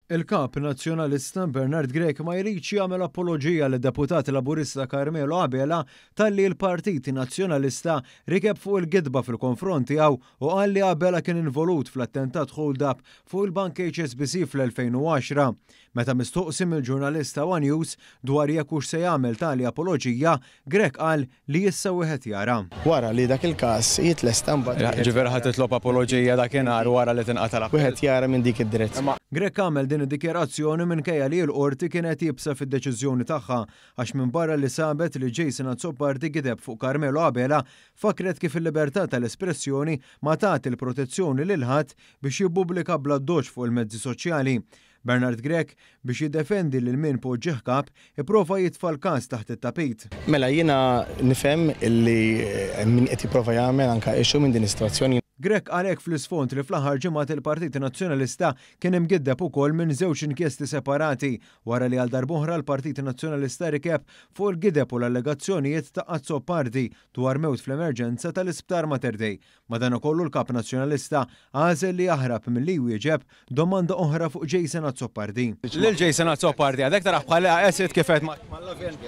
Il-Kap Nazzjonalista Bernard Grech ma jridx jagħmel apoloġija lid-Deputat Laburista Carmelo Abela talli l-Partit Nazzjonalista rikeb fuq il-gidba fil-konfront tiegħu u qal li Abela kien involut fl-attentat hold-up fuq il-Bank HSBC fl-2010. Meta mistoqsi mill-ġurnalist ta' one News dwar jekk hux se jagħmel tali apoloġija, Grech qal li issa wieħed jara. Wara li dak il-każ jitlesta mbagħad wieħed. Ġifieri ħa titlob apoloġija dakinhar wara li tinqata' l-appell? Wieħed jara minn dik id-direzzjoni. Grech għamel din id-dikjarazzjoni minkejja li l-Qorti kienet iebsa fid-deċiżjoni tagħha għax minbarra li sabet li Jason Azzopardi gideb fuq Carmelo Abela, fakkret kif il-libertà tal-espressjoni ma tagħti l-protezzjoni lil ħadd biex jippubblika bl-addoċċ fuq il-mezzi soċjali. Bernard Grech, biex jiddefendi lil min poġġih kap, ipprova jitfa' l-każ taħt it-tapit. Mela jiena nifhem illi hemm min qed jipprova jagħmel anke issue minn din is-sitwazzjoni. Grech qal hekk fl-isfond li fl-aħħar ġimgħat il-Partit Nazzjonalista kien imgiddeb ukoll minn żewġ inkjesti separati wara li għal darb'oħra l-Partit Nazzjonalista rikeb fuq il-gideb u l-allegazzjonijiet ta' Azzopardi dwar mewt fl-emerġenza tal-Isptar Mater Dei. Madankollu l-Kap Nazzjonalista għażel li jaħrab milli jwieġeb domanda oħra fuq Jason Azzopardi. Lil Jason Azzopardi għadek tarah bħala acid kif għedt mal-Lavin.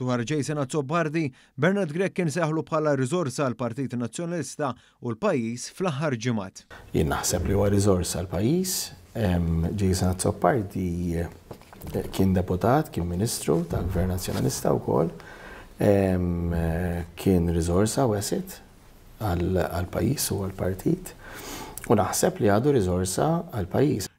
Dwar Jason Azzopardi, Bernard Grech kien sejjaħlu bħala riżorsa għall-Partit Nazzjonalista u l-pajjiż fl-aħħar ġimgħat. Jien naħseb li huwa riżorsa għall-pajjiż. Jason Azzopardi kien deputat, kien ministru tal-Gvern Nazzjonalista wkoll, kien riżorsa u asset għall-pajjiż u għall-partit u naħseb li għadu riżorsa għall-pajjiż.